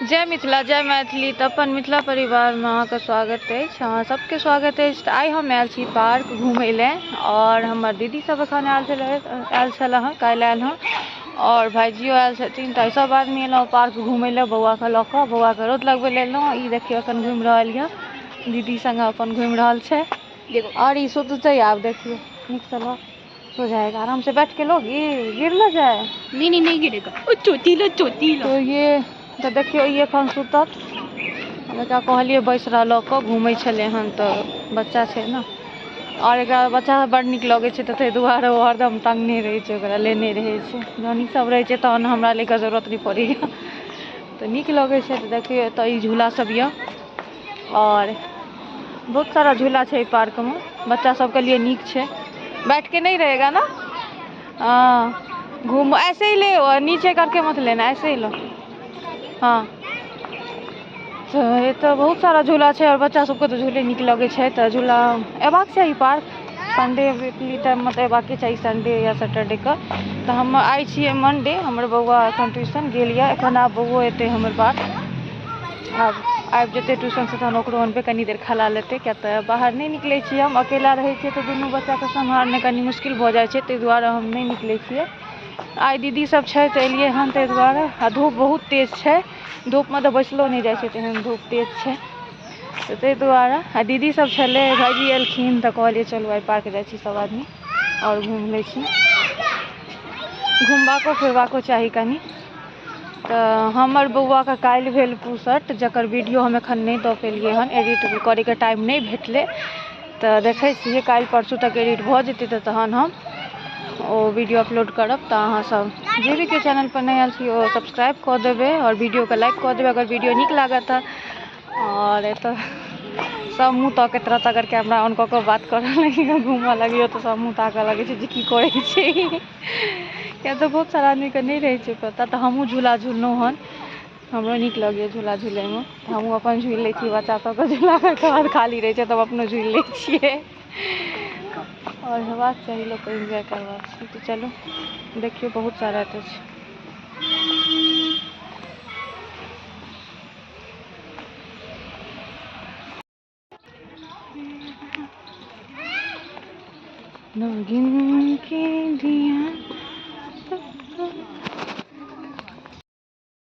जय मिथिला जय मैथिली। तऽ अपन मिथिला परिवारमे अहाँके स्वागत अछि, अहाँ सबके स्वागत अछि। तऽ आइ हम आयल छी पार्क घुमै लए आओर हमर दीदी सब एखन आयल छलै, आयल छलै हँ, काल्हि आयल हँ आओर भाइजियो आयल छथिन। तऽ सब आदमी एलहुँ पार्क घुमै लए बौआके लऽ कऽ, बौआके रौद लगबै लए एलहुँ। ई देखियौ एखन घुमि रहल यऽ, दीदी संगे अपन घुमि रहल छै आओर ई सुततै आब। देखियौ नीकसँ लऽ सो जाएगा, आराम से बैठ के लोगी, गिर ना जाए। नहीं नहीं नहीं गिरेगा। ओ चोटीला चोटीला। तो ये तऽ देखियौ ई एखन सुतत। हम एकरा कहलियै बैस रह लऽ कऽ, घुमै छलै हन तऽ बच्चा छै ने, आओर एकरा बच्चा बड़ नीक लगै छै तऽ ताहि दुआरे ओ हरदम टङ्गने रहै छै, ओकरा लेने रहै छै। जहन ई सब रहै छै तहन हमरा लैके जरूरत नहि पड़ैए, तऽ नीक लगै छै। तऽ देखियौ एतऽ ई झूला सब यऽ आओर बहुत सारा झूला छै एहि पार्कमे, बच्चा सबके लिए नीक छै। बैठ के नहीं रहेगा ना, हाँ घूमो ऐसे ही ले, नीचे करके मत लेना, ऐसे ही लो। हाँ तऽ एतऽ बहुत सारा झूला छै आओर बच्चा सबके तऽ झूले नीक लगै छै, तऽ झूला अयबाक चाही पार्क। संडे वीकली टाइममे तऽ अयबाके चाही, संडे या सैटरडे के। तऽ हम आइ छियै मंडे, हमर बौआ एखन ट्यूशन गेल यऽ, एखन आब बौओ एतै हमर बाद, आब आबि जेतै ट्यूशनसँ तहन ओकरो अनबै, कनी देर खेला लेतै, किएक तऽ बाहर नहि निकलै छियै हम, अकेला रहै छियै तऽ दुनू बच्चाके सम्हारनाइ कनी मुश्किल भऽ जाइ छै, ताहि दुआरे हम नहि निकलै छियै। आइ दीदी सब छै तऽ एलियै हन ताहि दुआरे। आ धूप बहुत तेज छै, धूपमे तऽ बैसलो नहि जाइ छै, तेहन धूप तेज छै, तऽ ताहि दुआरे। आ दीदी सब छलै, भाइजी एलखिन तऽ कहलियै चलू आइ पार्क जाइ छी सब आदमी आओर घुमि लै छी, घुमबाको फिरबाको चाही कनी। तऽ हमर बौआके काल्हि भेल पुसट, जकर वीडियो हम एखन नहि दऽ पेलियै हन, एडिट करैके टाइम नहि भेटलै। तऽ देखै छियै काल्हि परसू तक एडिट भऽ जेतै तऽ तहन हम ओ वीडियो अपलोड करब। तऽ अहाँ सब जे भी केओ चैनल पर नहि आयल छी ओ सब्सक्राइब कऽ देबै आओर वीडियोके लाइक कऽ देबै अगर वीडियो नीक लागत तऽ। आओर एतऽ सब मुँह ताकैत रहत अगर कैमरा ऑन कऽ कऽ बात करऽ लगियौ, घूमऽ लगियौ तऽ सब मुँह ताकऽ लगै छै जे की करै छै, किया तऽ बहुत सारा आदमीके नहि रहै छै पता। तऽ हमहूँ झूला झूललहुँ हन, हमरो नीक लगैए झूला झूलैमे, तऽ हमहूँ अपन झूलि लै छी। बच्चा सबके झूलाबैके बाद खाली रहै छै तब अपनो झूलि लै छियै आओर हेबाक चाही लोकके एन्जॉय करबाक चाही। तऽ चलू देखियौ बहुत सारा एतऽ छै। नगिन के दिया।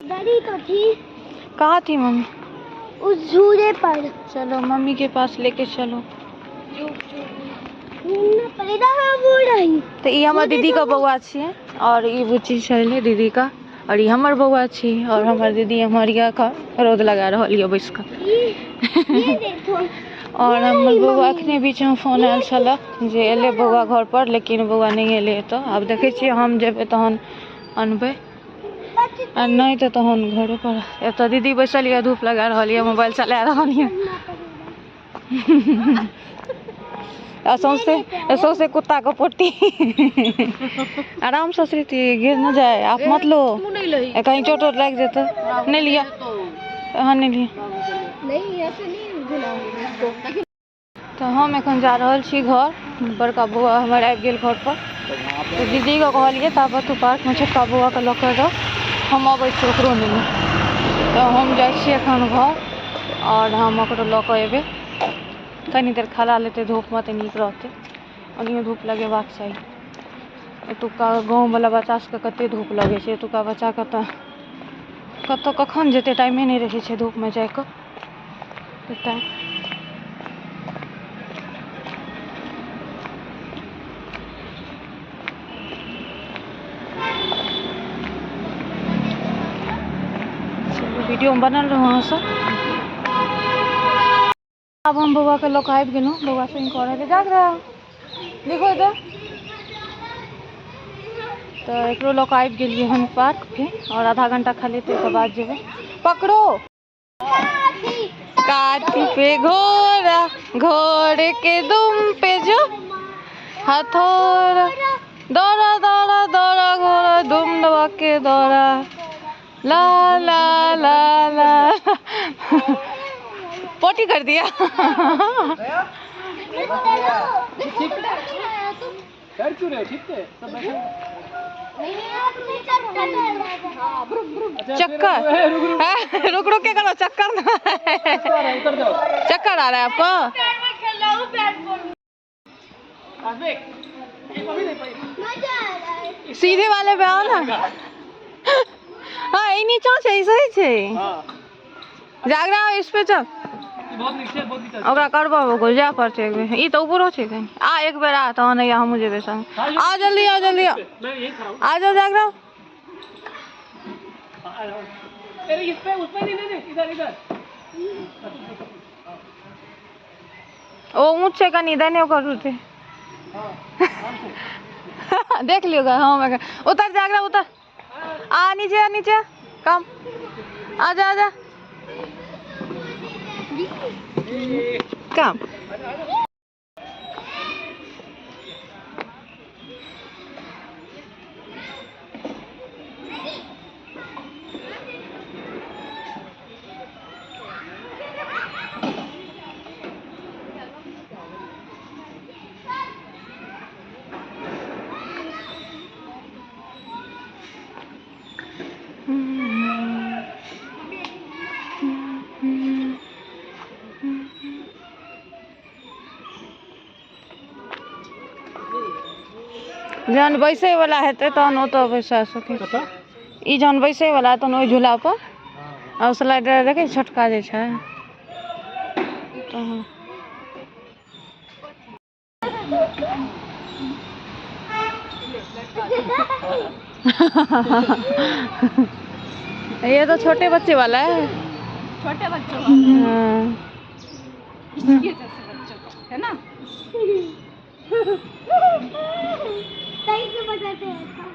बड़ी तो थी। कहाँ थी मम्मी? उस झूले पर। चलो मम्मी के पास लेके चलो। घूमना पड़ेगा। हाँ वो रही। तऽ ई हमर दीदी के बौआ छियै और ई बुच्ची छलै दीदी का और ई हमर बौआ छी और हमर दीदी हमर यऽ एखन रौद लगा रहल यऽ बैस कऽ। ये देखो। और हमर बौआ अखने बीचमे फोन आयल छलए जे एलै बौआ घर पर, लेकिन बौआ नहि एलै एतऽ। आब देखै छियै हम जेबै तहन अनबै आ नहि तऽ तहन घरे पर। एतऽ दीदी बैसल यऽ, धूप लगा रहल यऽ, मोबाइल चला रहल यऽ आ सौंसे सौंसे कुत्ता के पोटी। आराम से श्रुति, गिर न जाए, आप मत लो, कहीं चोट वोट लागि जेतै। नहि लिअ, अहाँ नहि लिअ। नहीं ऐसे नहीं घुलाऊंगी मैं इसको। तऽ हम एखन जा रहल छी घर, बड़का बौआ हमर आबि गेल घर पर। तऽ दीदीके कहलियै ताबत तू पार्कमे छोटका बौआके लऽ कऽ रह, हम अबै छी ओकरो नेने। तऽ हम जाइ छी एखन घर आओर हम ओकरो लऽ कऽ एबै, कनी देर खेला लेतै धूपमे तऽ नीक रहतै। ओनाहियो धूप लगेबाक चाही। एतुक्का गाँववला बच्चा सबके कते धूप लगै छै, एतुक्का बच्चाके तऽ कतऽ कखन जेतै टाइमे नहि रहै छै धूपमे जाइके। तऽ चलू वीडियोमे बनल रहू अहाँ सब। आब हम बौआके लऽ कऽ आबि गेलहुँ, बौआ संग कऽ रहल जाग रहा देखो इधर। तऽ एकरो लऽ कऽ आबि गेलियै हम पार्क फेर और आधा घंटा खाली ताहिके बाद जेबै। पकड़ो काठी पे घोड़ा, घोड़े के दुम पे जो हथौड़ा, दौड़ा दौड़ा दौड़ा घोड़ा दुम दबा के दौड़ा, ला ला ला ला। पोटी कर दिया। कर क्यों रहे हो? ठीक है सब बैठे। चक्कर रुक रुक के करो, चक्कर ना, चक्कर आ रहा है आपको। सीधे वाले पे आओ ना। हाँ ई नीचा छै, ई सही छै। जाग रहा इस पे चल, ओकरा करबो जाय पड़तै एक बेर। ई तऽ ऊपरो छै कनि, आ एक बेर आ तहन हैया हमहूँ जेबै संग। आ जल्दी आओ, जल्दी आओ, आ जाओ जाग रहा। ओ ऊँच छै कनि, देने ओकर रुते देख लियौ। हम उतर, जाग रहा उतर, आ नीचे, आ नीचे, कम, आ जा, आ जा, कम। जहन बैसै वाला हेतै तहन ओतऽ बैसा सकै छी। ई जहन बैसै वाला तहन ओहि झूला पर, आ स्लाइडर देखै छोटका जे छै तहन। ये तो छोटे बच्चे वाला है, छोटे बच्चों वाला। हाँ। इसके जैसे बच्चों को है ना। सही से बताते हैं।